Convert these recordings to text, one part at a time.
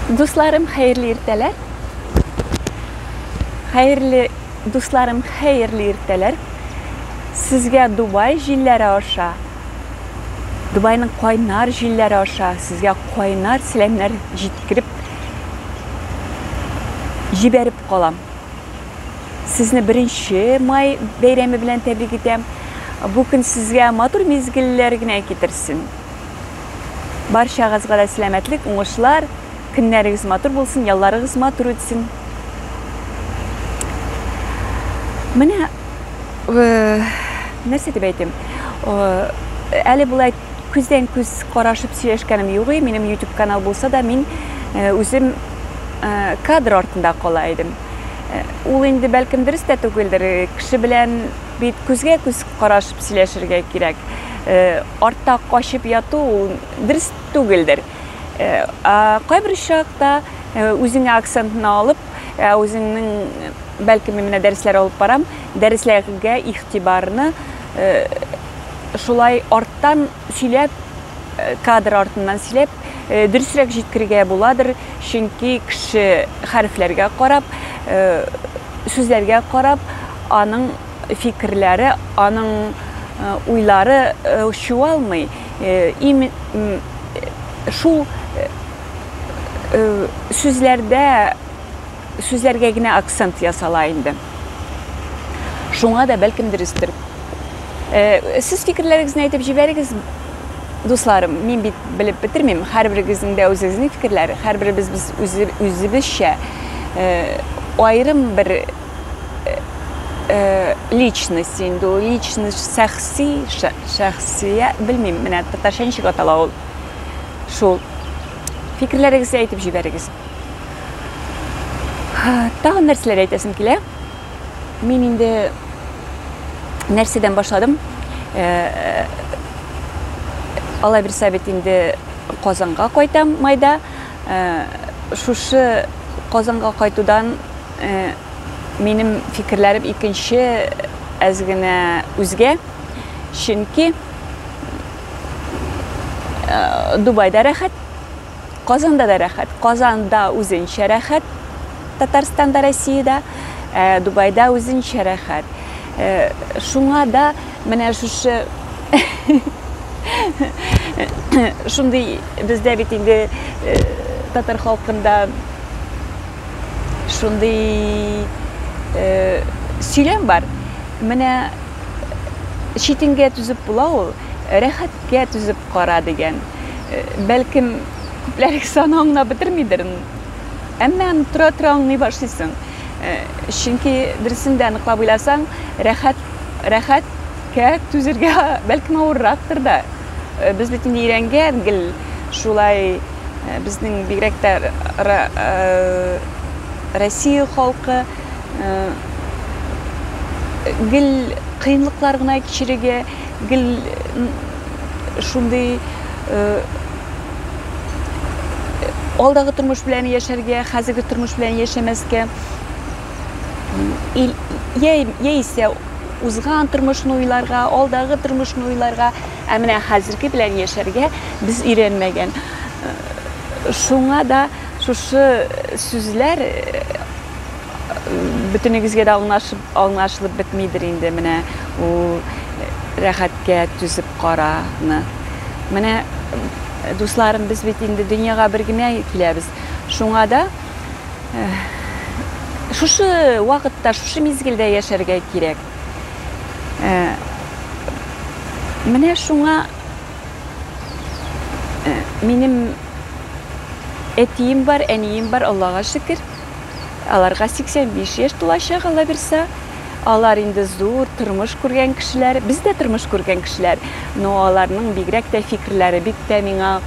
Дусларым, хәерле иртәләр. Хәерле дусларым, хәерле иртәләр. Сезгә Дубай җилләре аша, Дубайның кайнар җилләре аша сезгә кайнар сәламнәр җиткереп җибәреп калам. Сезне беренче май бәйрәме белән тәбрик итәм. Бу көн сезгә матур мизгелләр генә китерсен. Барчагызга да сәламәтлек, уңышлар, көннәрегез матур булсын, ялларыгыз матур үтсен. Менә э, нәрсә дип әйтим? Э, әле болай күздән күз карашып сөйләшкәнем юк иде. Минем YouTube канал булса да, мин э, үзем кадр артында кала идем. Ул инде бәлкем дөрес тә түгелдер. Кеше белән бит күзгә күз карашып сөйләшергә кирәк. Артта качып яту ул дөрес түгелдер. Кайбер очракта үзеңә акцентны алып, үзеңнең бәлкем мин менә дәресләр алып барам, дәресләргә игътибарны шулай арттан сөйләп, кадр артыннан сөйләп, дөресрәк җиткерергә буладыр, чөнки кеше хәрефләргә карап, сүзләргә карап, аның фикерләре, аның уйлары чуалмый. Шул сүзләрдә сүзләргә генә акцент ясала инде. Шуңа да бәлкем дөрестер. Сез фикерләрегезне әйтеп җибәрегез, дусларым. Мин бит белеп бетермим. Һәрберегезнең дә үзегезнең фикерләре, һәрберебез без үзебезчә аерым бер личность инде ул личность шәхси шәхсия белмим менә татарча ничек атала ул шул фикерләрегезне әйтеп җибәрегез тагын нәрсәләр әйтәсем килә мин инде нәрсәдән башладым алай бирсә бит инде Казанга кайтам майда шушы Казанга кайтудан минем фикерләрем икенче әз генә үзгә. Чөнки Дубайда рәхәт, Казанда да рәхәт. Казанда үзенчә рәхәт, Татарстанда, Россиядә, Дубайда үзенчә рәхәт. Шуңа да менә шушы шундый бездә бит инде татар халкында шундый сөйләм бар. Менә читенгә түзеп була ул, рәхәткә түзеп кара дигән. Бәлкем күпләрегез аны аңлап бетермидер. Әмма аны тора-тора аңлый башлыйсың. Чөнки дөресен дә ныклап уйласаң, рәхәт рәхәткә түзергә бәлкем авыррактыр да. Без бит инде өйрәнгән гел шулай безнең бигрәк тә Россия халкы гел кыенлыклар гына кичерергә, гел шундый алдагы тормыш белән яшәргә, хәзерге тормыш белән яшәмәскә. Яисә узган тормышны уйларга, алдагы тормышны уйларга, ә менә хәзерге белән яшәргә без өйрәнмәгән. Шуңа да шушы сүзләр бөтенегезгә дә аңлашып, аңлашылып бетмидер инде менә ул рәхәткә түзеп караны. Менә дусларым, без бит инде дөньяга бер генә киләбез. Шуңа да шушы вакытта, шушы мизгелдә яшәргә кирәк. Менә шуңа минем әтием бар, әнием бар, Аллага шөкер. Аларга 85 яшь тулачак, Алла бирсә. Алар инде зур тормыш күргән кешеләр, без дә тормыш күргән кешеләр, но аларның бигрәк тә фикерләре бик тә миңа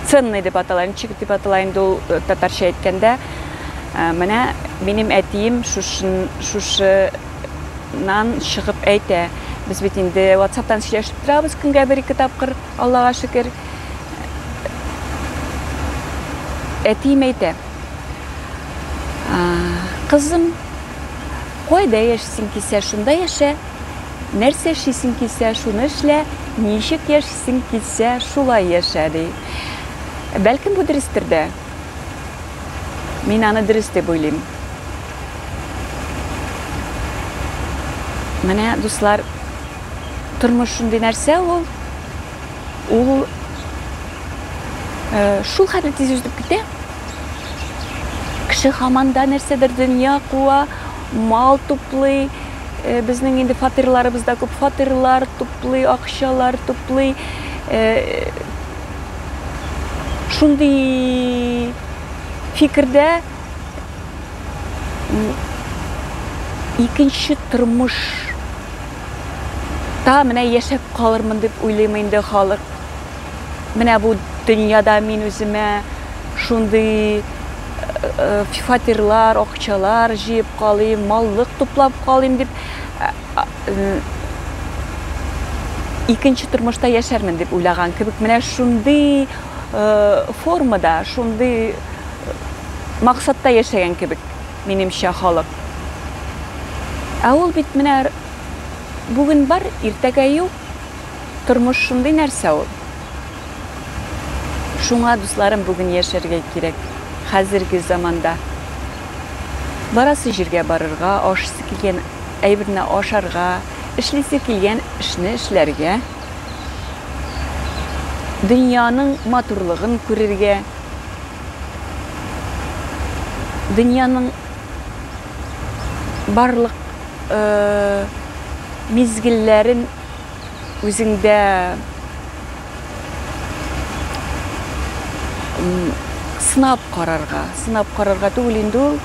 ценный дип атала, ничек дип атала инде ул татарча әйткәндә. Менә минем әтием шушыннан чыгып әйтә. Без бит инде WhatsApp-тан сөйләшеп торабыз көнгә бер-ике тапкыр, Аллага шөкер. Әтием әйтә. Кызым, кайда яшисең килсә, шунда яшә. Нәрсә эшлисең килсә, шуны эшлә, ничек яшисең килсә, шулай яшә, ди. Бәлкем бу дөрестер дә. Мин аны дөрес дип уйлыйм. Менә, дуслар, тормыш шундый нәрсә ул. Ул э, шул хәтле тиз үтеп китә. Кеше һаман да нәрсәдер дөнья куа, мал туплый. Э, безнең инде фатирларыбызда күп фатирлар туплый, акчалар туплый. Э, шундый фикердә икенче тормыш та менә яшәп калырмын дип уйлыйм инде халык. Менә бу дөньяда мин үземә шундый э, фатирлар, акчалар җыеп калыйм, маллык туплап калыйм дип э, икенче тормышта яшәрмен дип уйлаган кебек. Менә шундый э, формада, шундый максатта яшәгән кебек, минемчә, халык. Ә ул бит менә бүген бар, иртәгә юк. Тормыш шундый нәрсә ул. Шуңа, дусларым, бүген яшәргә кирәк. Хәзерге заманда. Барасы җиргә барырга, ашыйсы килгән әйберне ашарга, эшлисе килгән эшне эшләргә. Дөньяның матурлыгын күрергә. Дөньяның барлык мизгелләрен үзеңдә сынап карарга, сынап карарга түгел инде ул,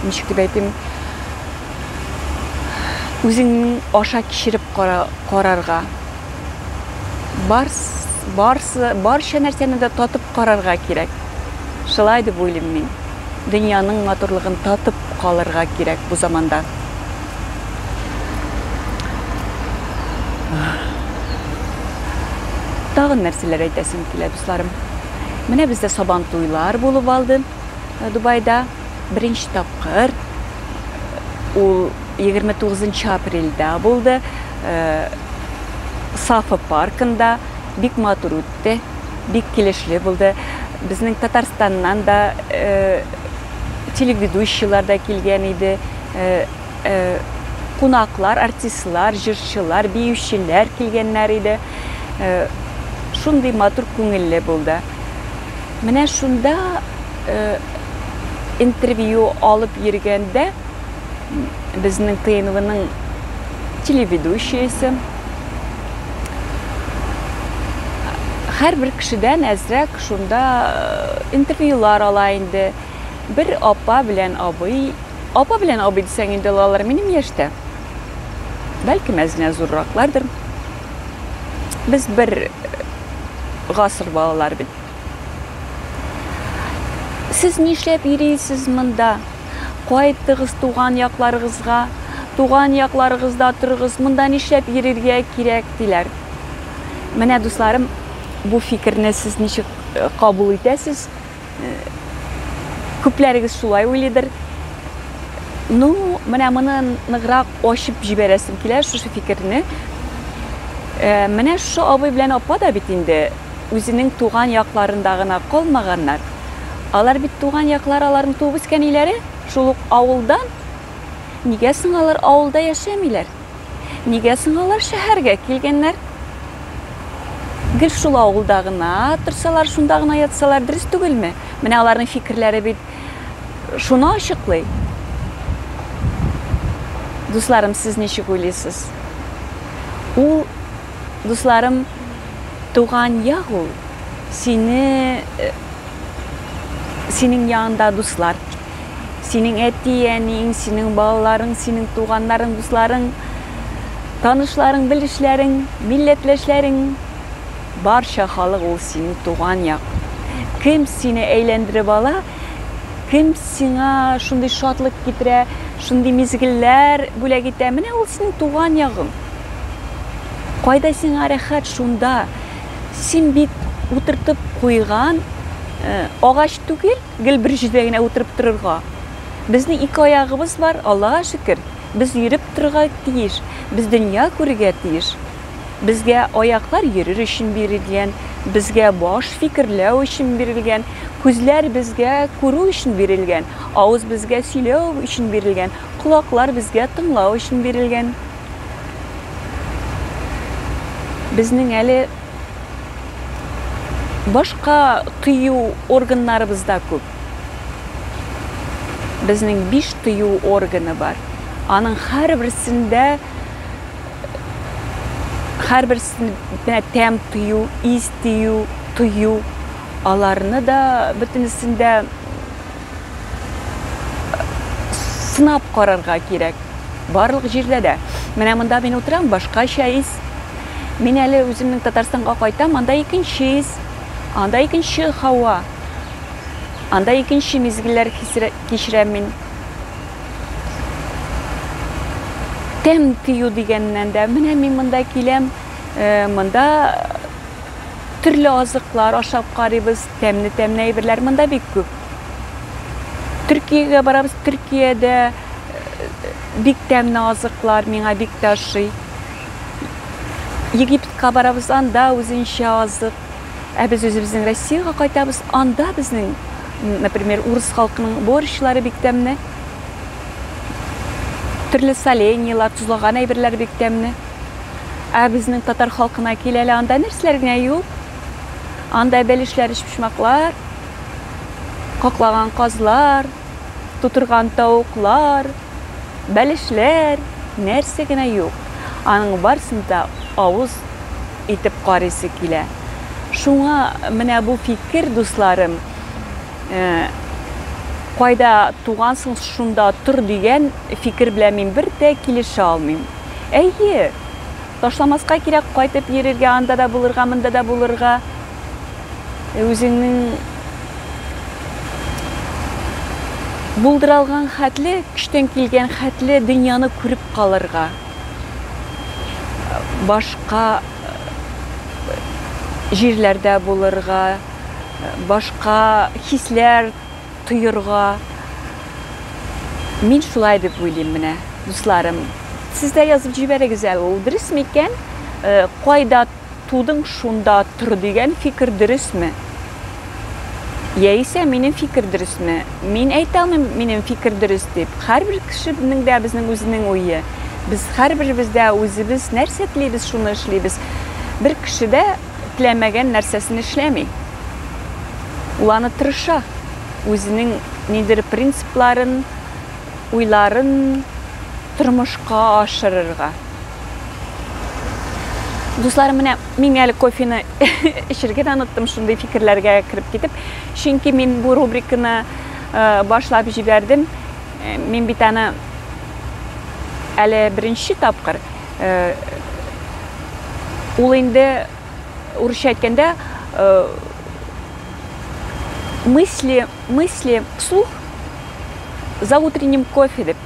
ничек дип әйтим, үзеңнең аша кичереп карарга. Барс, барсы, барча нәрсәне дә татып карарга кирәк. Шулай дип уйлыйм мин. Дөньяның матурлыгын татып калырга кирәк бу заманда. Тагын нәрсәләр әйтәсем килә, дусларым. Менә бездә сабан туйлар булып алды э, Дубайда. Беренче тапкыр ул 29 апрельдә булды. Э, Сафа паркында бик матур үтте, бик килешле булды. Безнең Татарстаннан да э, телеведущийлар да килгән иде. Э, э, кунаклар, артистлар, җырчылар, биючеләр килгәннәр иде. Э, шундый матур күңелле булды. Менә шунда э, интервью алып йөргәндә безнең ТНВның телеведущаясы һәрбер кешедән әзрәк шунда э, интервьюлар ала инде. Бер апа белән абый, апа белән абый дисәң инде алар минем яшьтә. Бәлкем әз генә зурраклардыр. Без бер э, гасыр балалар бит. Сез нишләп йөрисез монда? Кайтыгыз туган якларыгызга, туган якларыгызда торыгыз, монда нишләп йөрергә кирәк, диләр. Менә, дусларым, бу фикерне сез ничек э, кабул итәсез? Э, күпләрегез шулай уйлыйдыр. Ну, менә моны ныграк ачып җибәрәсем килә шушы фикерне. Э, менә шушы абый белән апа да бит инде үзенең туган якларында гына калмаганнар. Алар бит туган яклар аларның туып үскән өйләре, шул ук авылдан. Нигә соң алар авылда яшәмиләр? Нигә соң алар шәһәргә килгәннәр? Гел шул авылда гына торсалар, шунда гына ятсалар, дөрес түгелме? Менә аларның фикерләре бит шуны ачыклый. Дусларым, сез ничек уйлыйсыз? Ул, дусларым, туган як ул сине э, синең янында дуслар, синең әти-әниең, синең балаларың, синең туганнарың, дусларың, танышларың, белешләрең, милләтләшләрең, барча халык ул синең туган як. Кем сине әйләндереп ала, кем сиңа шундый шатлык китерә, шундый мизгелләр бүләк итә, менә ул синең туган ягың. Кайда сиңа рәхәт, шунда. Син бит утыртып куйган э, агач түгел, гел бер җирдә генә утырып торырга. Безнең ике аягыбыз бар, Аллага шөкер. Без йөреп торырга тиеш, без дөнья күрергә тиеш. Безгә аяклар йөрер өчен бирелгән, безгә баш фикерләү өчен бирелгән, күзләр безгә күрү өчен бирелгән, авыз безгә сөйләү өчен бирелгән, колаклар безгә тыңлау өчен бирелгән. Безнең әле башка тою органнарыбыз да күп. Безнең биш тою органы бар. Аның һәрберсендә һәрберсендә тәм тою, ис тию, тою, аларны да бөтенесендә сынап карарга кирәк. Барлык җирдә дә. Менә монда мин утырам, башкача ис. Мин әле үземнең Татарстанга кайтам, анда икенче ис, анда икенче һава, анда икенче мизгелләр кичерәм мин. Тәм тию дигәннән дә, менә мин монда киләм, монда төрле азыклар ашап карыйбыз, тәмле-тәмле әйберләр монда бик күп. Төркиягә барабыз, Төркиядә бик тәмле азыклар, миңа бик тә ошый. Египетка барабыз, анда үзенчә азык. Ә без үзебезнең Россиягә кайтабыз, анда безнең, например, урыс халкының борщлары бик тәмле. Төрле соленьелар, тозлаган әйберләр бик тәмле. Ә безнең татар халкына кил әле, анда нәрсәләр генә юк. Анда бәлешләр, өчпочмаклар, каклаган казлар, тутырган тавыклар, бәлешләр, нәрсә генә юк. Аның барысын да авыз итеп карыйсы килә. Шуңа менә бу фикер, дусларым, кайда тугансың, шунда тор дигән фикер белән мин бер дә килешә алмыйм. Әйе, ташламаска кирәк кайтып йөрергә, анда да булырга, монда да булырга. Үзеңнең булдыра алган хәтле, көчтән килгән хәтле дөньяны күреп калырга. Башка җирләрдә булырга, башка хисләр тоерга. Мин шулай дип уйлыйм менә, дусларым. Сез дә язып җибәрегез әле, ул дөрес микән? Кайда тудың, шунда тор дигән фикер дөресме? Яисә минем фикер дөресме? Мин әйтә алмыйм, минем фикер дөрес дип. Һәрбер кешенең дә безнең үзенең уе. Без һәрберебез дә үзебез нәрсә телибез, шуны эшлибез. Бер кеше дә теләмәгән нәрсәсен эшләми. Ул аны тырыша. Үзенең ниндидер принципларын, уйларын тормышка ашырырга. Дусларым, менә мин әле кофены эчергә дә оныттым, шундый фикерләргә кереп китеп. Чөнки мин бу рубриканы башлап җибәрдем. Мин бит аны әле беренче тапкыр. Ул инде урысча әйткәндә мысли, мысли вслух за утренним кофе дип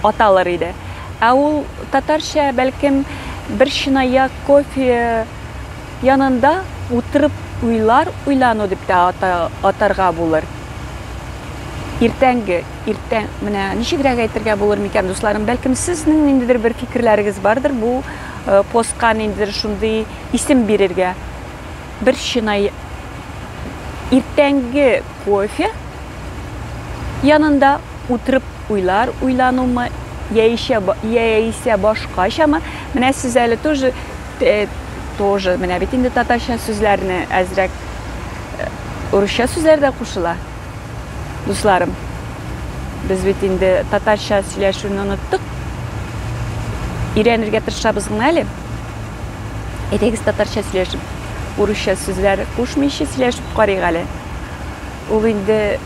аталыр иде. Ә ул татарча бәлкем бер чынаяк кофе янында утырып уйлар уйлану дип тә атарга булыр. Иртәнге, иртән, менә ничегрәк әйтергә булыр микән, дусларым? Бәлкем сезнең ниндидер бер фикерләрегез бардыр бу постка ниндидер шундый исем бирергә. Бер чынай иртәнге кофе янында утырып уйлар уйланумы, яисә, яисә башкачамы? Менә сез әле тоже, тоже, менә бит инде татарча сүзләрне әзрәк урысча сүзләр дә кушыла. Дусларым, без бит инде татарча сөйләшүне оныттык. Өйрәнергә тырышабыз гына әле. Әйдәгез татарча сөйләшеп, урысча сүзләр кушмыйча сөйләшеп карыйк әле. Ул инде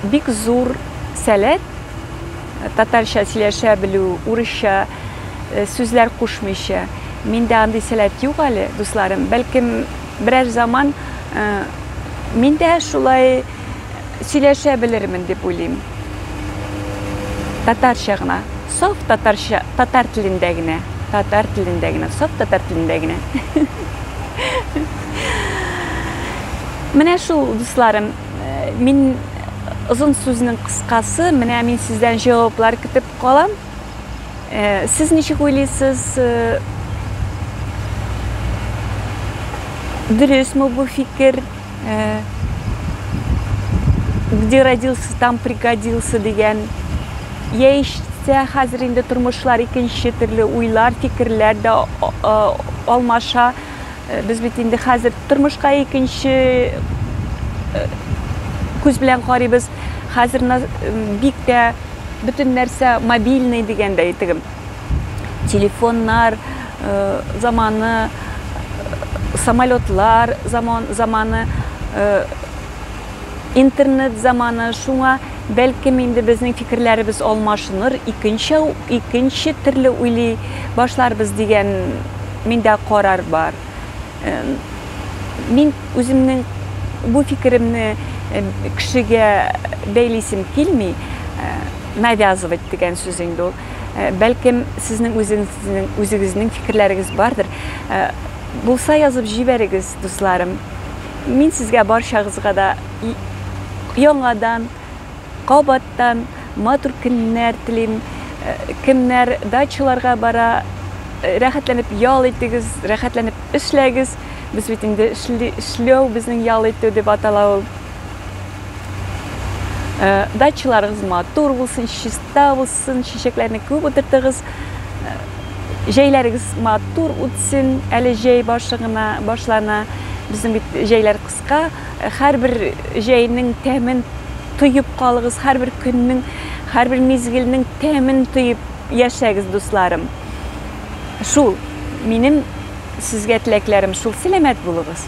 бик зур сәләт, татарча сөйләшә белү, урысча сүзләр кушмыйча. Миндә андый сәләт юк әле, дусларым. Бәлкем берәр заман мин дә шулай сөйләшә белермен дип уйлыйм. Татарча гына, саф татарча, татар телендә генә, татар телендә генә, саф татар телендә генә. Менә шул, дусларым, мин озын сүзнең кыскасы, менә мин сездән җаваплар көтеп калам. Сез ничек уйлыйсыз? Дөресме бу фикер? Где родился, там пригодился дигән. Яисә хәзер инде тормышлар икенче төрле, уйлар, фикерләр дә алмаша. Без бит инде хәзер тормышка икенче күз белән карыйбыз. Хәзер бик тә бөтен нәрсә мобильный дигәндәй теге. Телефоннар заманы, самолетлар заман, заманы, интернет заманы. Шуңа бәлкем инде безнең фикерләребез алмашыныр, икенче, икенче төрле уйлый башларбыз дигән миндә карар бар. Мин үземнең бу фикеремне кешегә бәйлисем килми, навязывать дигән сүз инде ул. Бәлкем сезнең үзегезнең, үзегезнең фикерләрегез бардыр. Булса язып җибәрегез, дусларым. Мин сезгә барчагызга да яңадан, кабаттан матур көннәр телим. Кемнәр дачаларга бара, рәхәтләнеп ял итегез, рәхәтләнеп эшләгез. Без бит инде эшләү безнең ял итү дип атала ул. Дачаларыгыз матур булсын, чиста булсын, чәчәкләрне күп утыртыгыз. Җәйләрегез матур үтсен, әле җәй башы гына башлана. Безнең бит җәйләр кыска. Һәрбер җәйнең тәмен тоеп калыгыз, һәрбер көннең, һәрбер мизгелнең тәмен тоеп яшәгез, дусларым. Шул, минем сезгә теләкләрем шул, сәламәт булыгыз.